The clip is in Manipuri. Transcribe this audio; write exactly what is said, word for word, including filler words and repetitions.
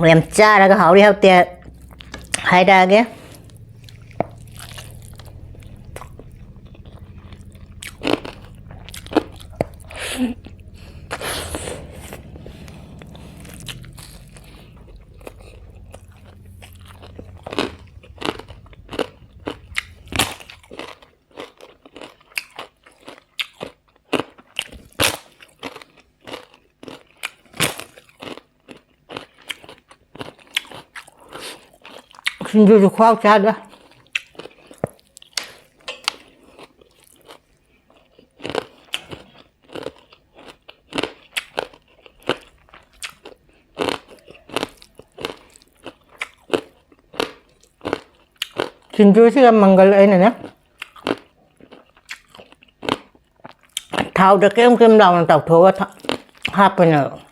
ꯌꯥꯝ ꯆꯥꯔꯒ ꯍꯥꯎꯔꯤ ꯍꯥꯎꯇꯦ ꯍꯥꯏꯔꯛꯑꯒꯦ꯫ ꯁꯤꯡꯖꯨꯁꯨ ꯈꯨꯍꯥꯎ ꯆꯥꯗ꯫ ꯁꯤꯡꯖꯨꯁꯤꯒ ꯃꯪꯒꯜ ꯑꯩꯅꯅꯦ ꯊꯥꯎꯗ ꯀꯦꯝ ꯀꯦꯝ ꯂꯥꯎꯅ ꯇꯥꯎꯊꯣꯛꯑꯒ ꯊ-, ꯍꯥꯞꯄꯅꯦꯕ꯫